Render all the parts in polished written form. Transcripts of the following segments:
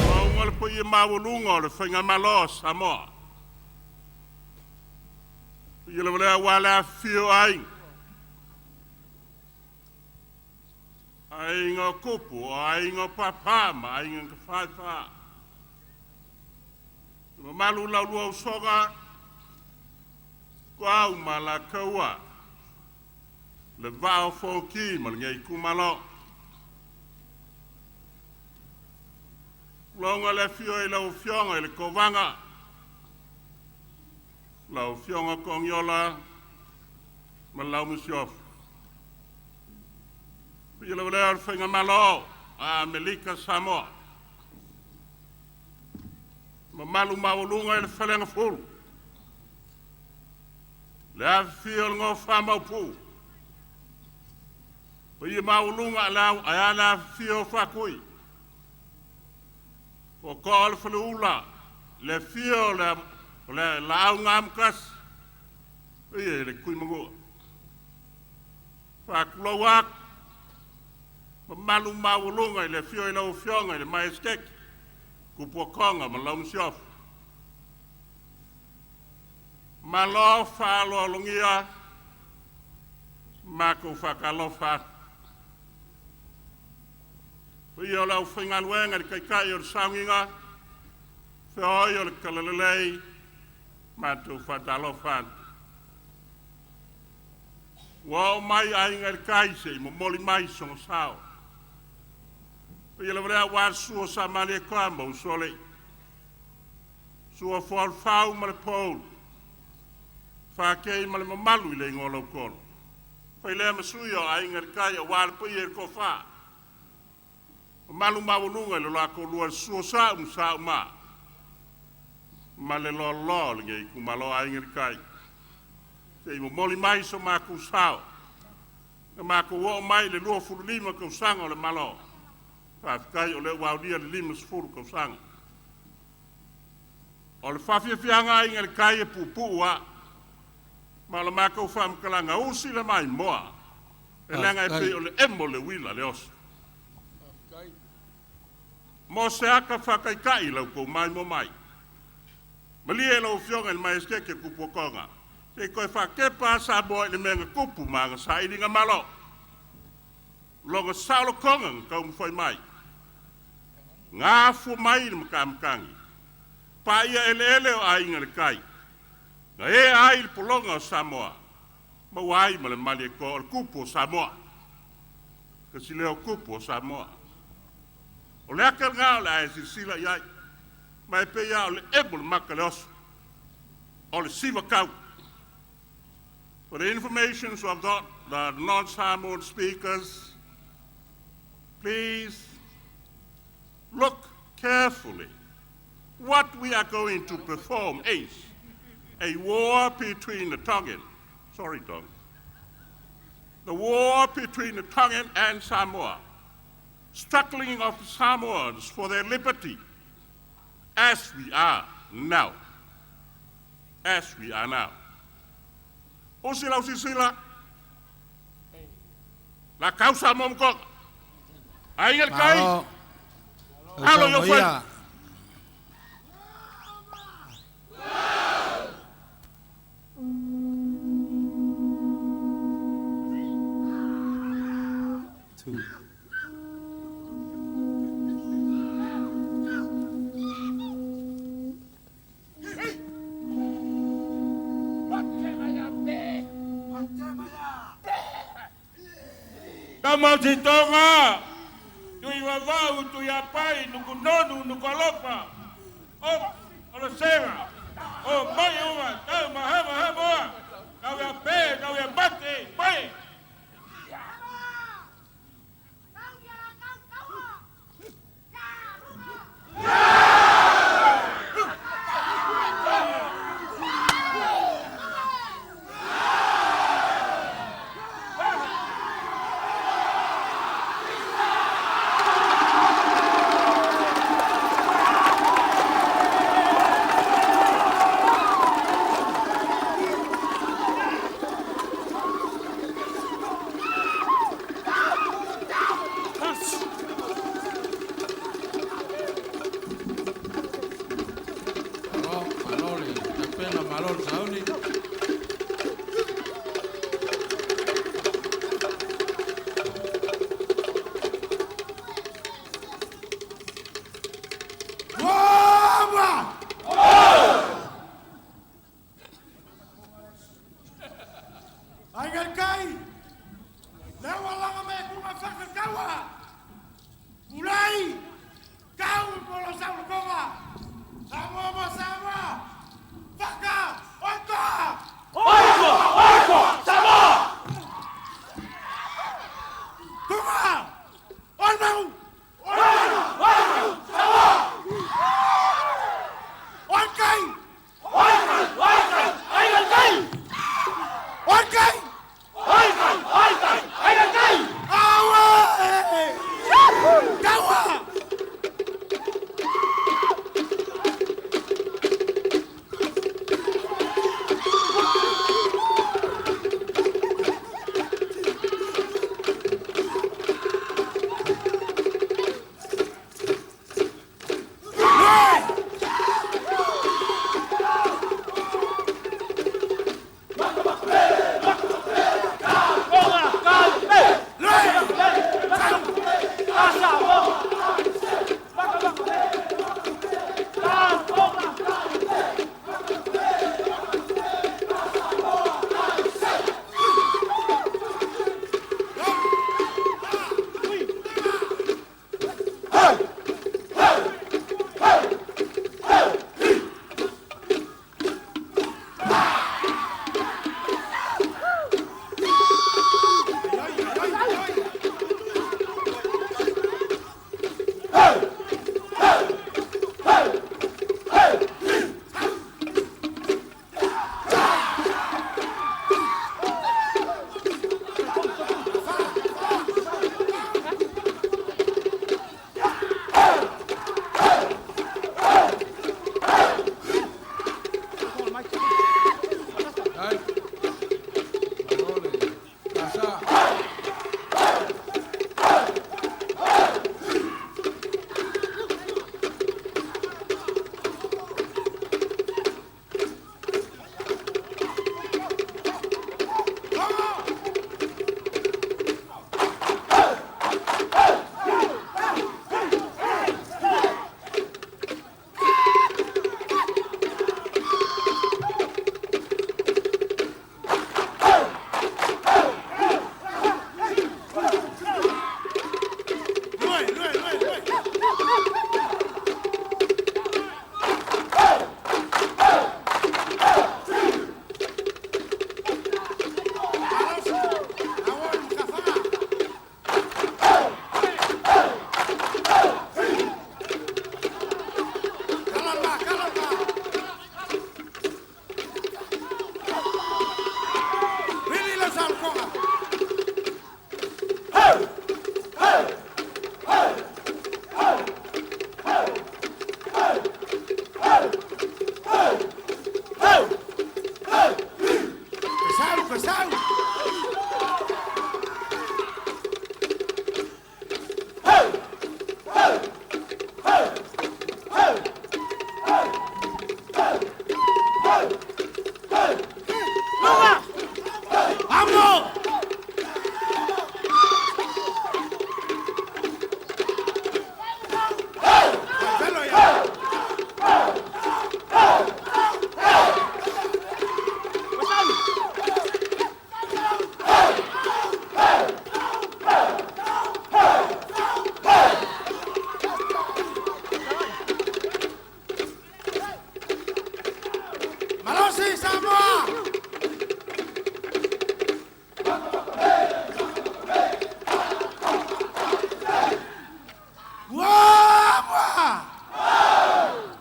Lauga le paia maualuga o le Faigamalo a Samoa. Paia lava lea aua le afifio o Aiga, Aiga o Tupu, o Aiga o Papa ma Aiga na Tafaifa. Le mamalu i la oulua usoga Ituau ma Alataua, le Vaa o Fonoti ma lenei itumalo. Tulouna le afio i lau Afioga i le Kovana, lau Afioga Togiola ma lau Masiofo. O le paia lava lea o le Faigamalo a Amerika Samoa, mamalu maualuga i le Faleagafulu, le afifio o le Nofo a Maopu, paia maualuga ae a le afifio o Faatui, Tootoo o le Faleula, le afio o le Laau na Amotasi, faia le Tuimanua. Faatulou atu, mamalu maualuga i le afio i lau Afioga i le Maesetete Tupuotoga ma lau Masiofo. Malo faaaloalogia, matou faatalofa atu. Paia o le aufaigaluega i le Taitai o le Sauniga, feoi o le Talalelei, matou faatalofa atu. Ua oo mai aiga i le tai se i momoli mai sona sao. Paia lava lea aua le susu o Sa Malietoa ma Usoalii, Susu o Fuailefau ma le Poulu, Fati ma le mamalu i le igoa o Lautolo. Fai lea ma sui o Aiga i le Tai aua le paia i le Toafa, mamalu maualuga i le lo toalua, susu o Sa'u ma Sa'uma ma le loaloa o lenei itumalo Aiga i le Tai. Se i momoli mai so matou sao, na matou oo mai i le 25 tausaga o le Malo. Faafetai o lea ua aulia le 50 tausaga. O le faafiafiaga a Aiga i le Tai e puupuu lava. Ma o le matou faamatalaga, usi le maimoa, e leaga e pei o le emo o le uila le oso. Mo se ata faataitai i la outou maimoa mai. Malie lau Afioga i le Maesetete Tupuotoga, se i toe faatepa lava Samoa i le mea na tupu ma ana sailigamalo, lona saolotoga na taumafai mai, na afua mai i le matamatagi, paia eleele o Aiga i le Tai, na ea ai le pologa o Samoa, maua ai ma le Malietoa o le tupu o Samoa. Tasi lea o tupu o Samoa. O le ata lena o le a e silasila i ai, ma e pei lava o le emo le mata i le oso, o le siva tau. For the information of the non-Samoan speakers, please look carefully. What we are going to perform is a war between the Tongan, sorry Tongan, the war between the Tongan and Samoa, struggling of the Samoans for their liberty, as we are now. As we are now. O se lau sisila, la causa mo mkoka. Ai el kai, Malo. alo yo fai. Ia. Two. Tamausitoga, Tuivavau, Tuiapai, Nukunonu, Nukalofa, O, Olosega, O Maiuga, Tau Mahama Hamoa, Tau ia Pe, Tau ia Mate, Pai. Lea ua laga mai atu ma faka taua. Ulai, kau mo lo saulokoga. Samoa mo Samoa. Faka, oikoa! Oikoa, oikoa, Samoa! Tuga! Olmau! Olmau, olmau, Samoa! Olkai! Olkai, olkai, aigal kai! Olkai! Olkai, olkai, aigal kai! Aue!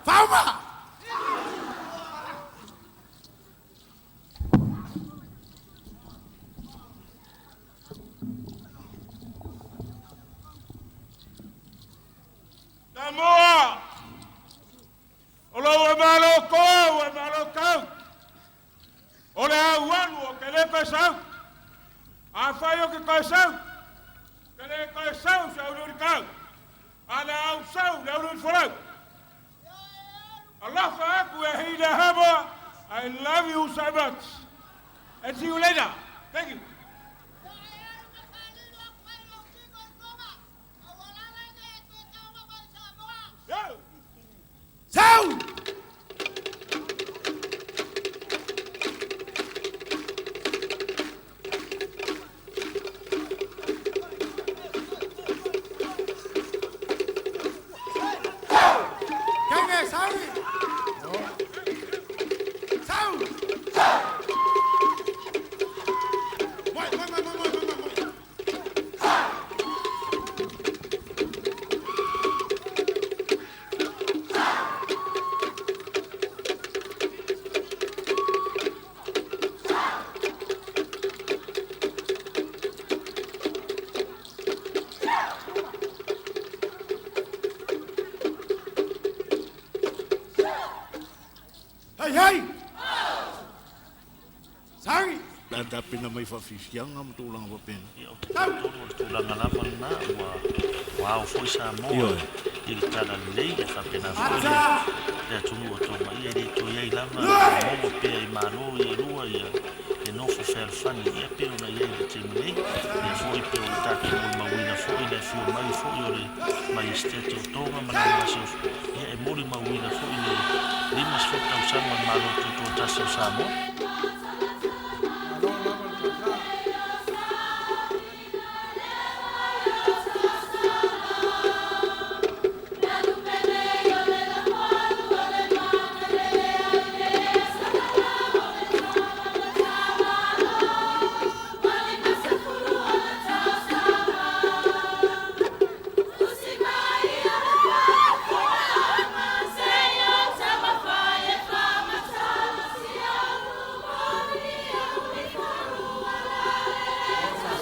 Taua! Samoa! O lau e malo kou, e malo kau. O le au alu o ke le koe sau. A whai o ke koe sau. Ke le koe sau se au uri kau. A le au sau le au uri folau. Alofa aku e hina hamoa. I love you so much. And see you later. Thank you. Yeah. Sau! Ai! Sagi! La tapena mai faafiafiaga ma tulaga faapena. Ia, ou te talitonu o le tulaga lava lena ua ao foi Samoa Ioe. I le talalelei, e faapena foi le Ata! le atunuu o Toga ia e le toe i ai lava maua pea i Malo ia e lua ia le nofo fealofani ia pei ona i ai i le taimi nei. Ia foi pei ona tatou molimauina foi le afio mai foi o le Maiestete o Toga ma lana Masiofo, ia e molimauina foi le 50 tausaga o le Malo Tutoatasi o Samoa. Malo lava le tausa.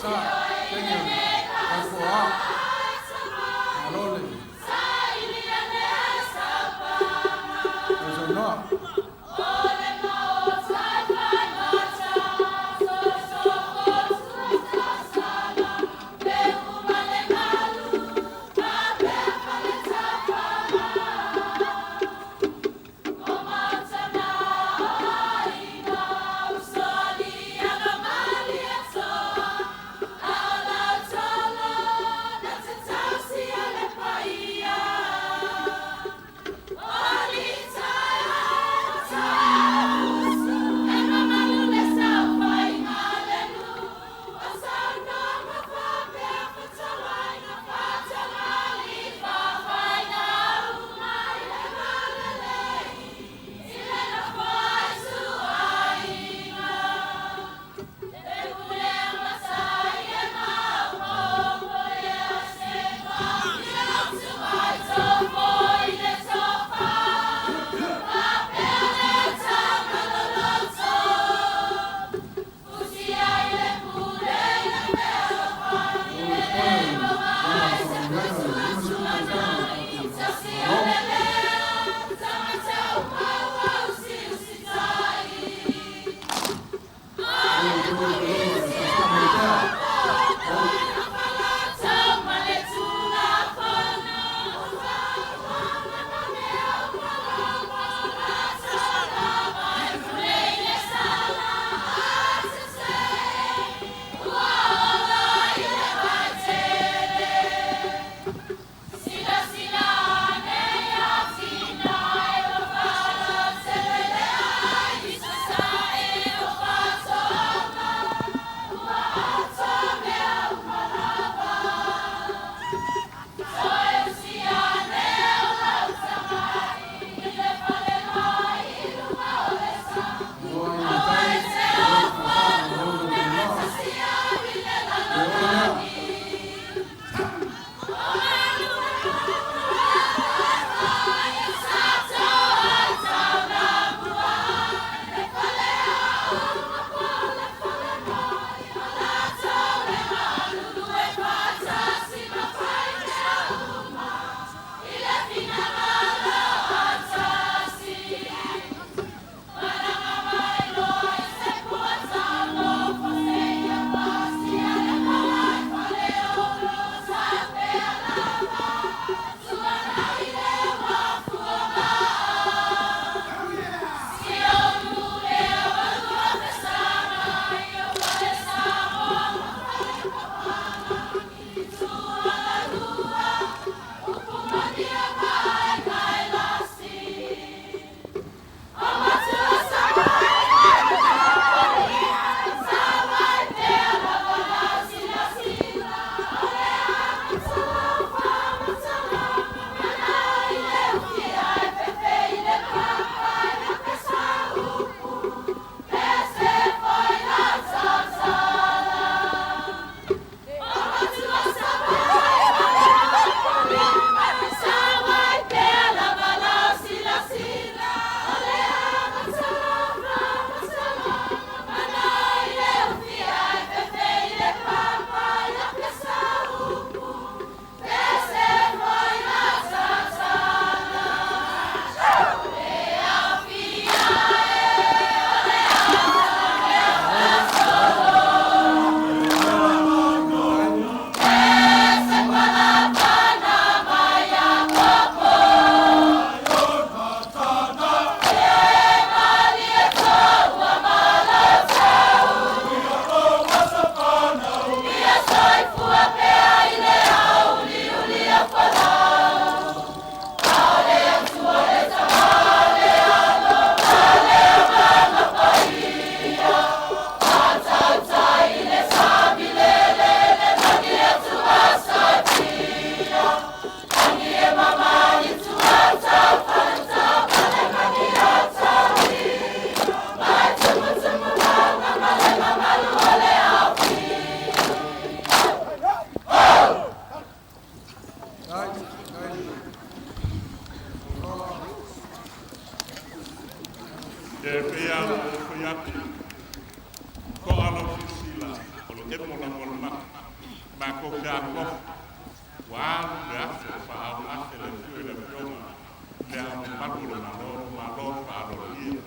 Sa, Kenya, Taufoa, Malo le. Sausaunoa. O le emo lava o le mata. Matou te alolofa, ua alu le aso o faaaaogase le afio i le Afioga i Le Ao Mamalu o le Malo, malo faaaloalogia.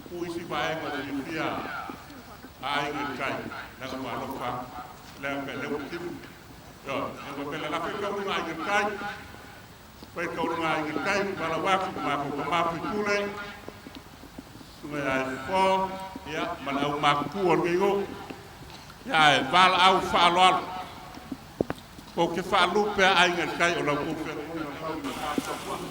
Tuu isi vaega o fiafia a Aiga i le Tai, leaga ua alofa atu, leaga lea ua timu. Ioe, e faapea le lafo i taunuuga a Aiga i le Tai, fai taunuuga a Aiga i le Tai, valaau atu i matou tama faipule, susuga ia Ifo, ia, ma le aumatutua o lenei nuu. Ia, ae valaau faaaloalo, tou te faalupe a Aiga i le Tai o la outou feagaiga fau i le va tapuaga.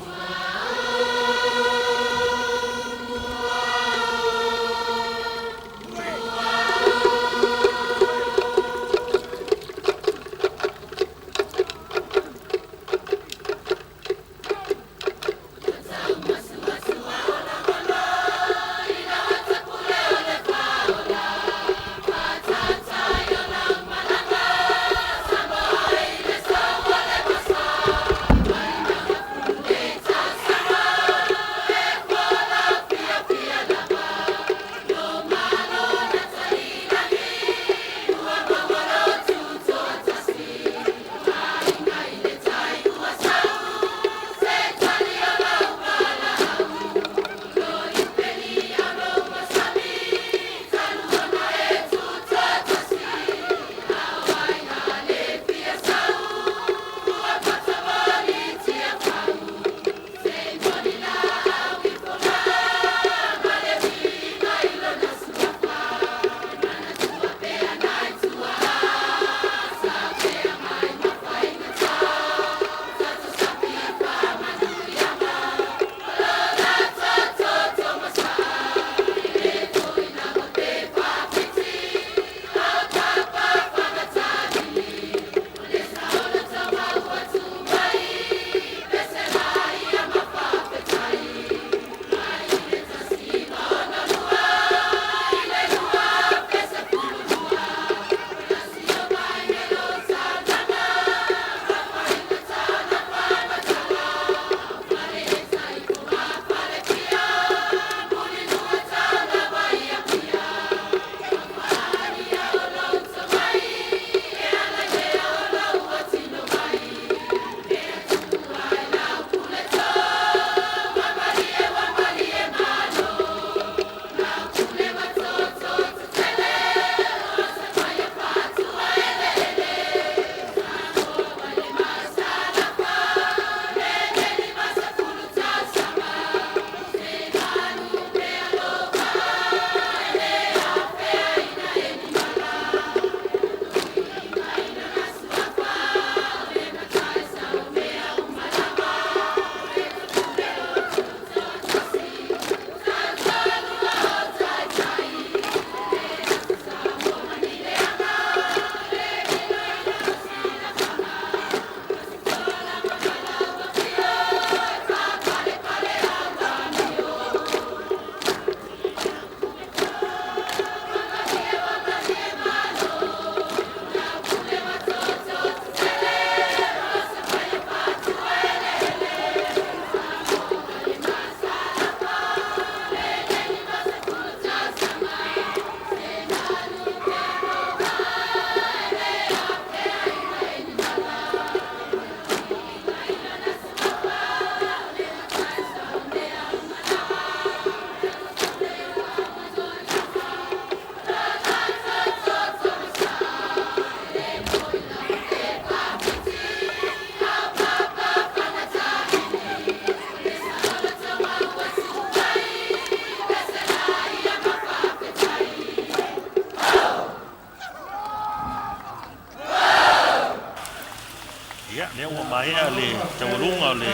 Ia, lea ua maea le taualuga o le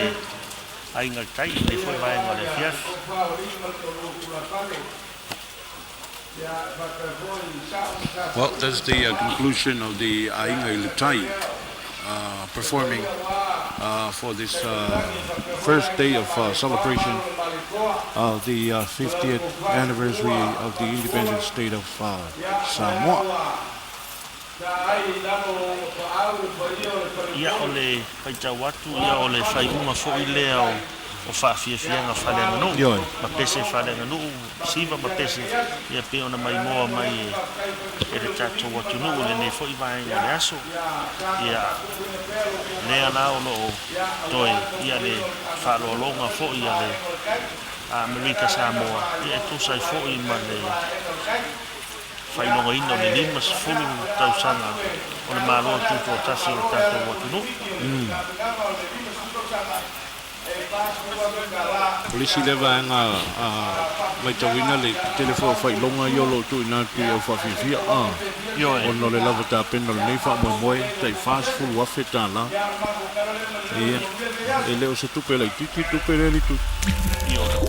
Aiga i le Tai i lenei foi vaega o le afiafi. Well, that's the conclusion of the Aiga i le Tai performing for this first day of celebration of the 50th anniversary of the independent state of Samoa. Ia, o le faitau atu, ia, o le faaiuga foi lea o o faafiafiaga faaleaganuu Ioe. Ma pese faaleaganuu, siva ma pese, ia pei ona maimoa mai e e le tatou atunuu i lenei foi vaega o le aso. Ia lea la o loo toe ia le faaaloaloga foi a le Amerika Samoa, ia e tusa ai foi ma le faailogaina o le 50 tausaga o le Malo Tutoatasi o le tatou atunuu. O le isi lea vaega a matauina le tele foi o faailoga ia o lo o tuuina atu i au faafiafia a Ioe. ona o le lava tapena o lenei faamoemoe tai $40,000. Ia, e le o se tupe laitiiti tupe lea le Ioe.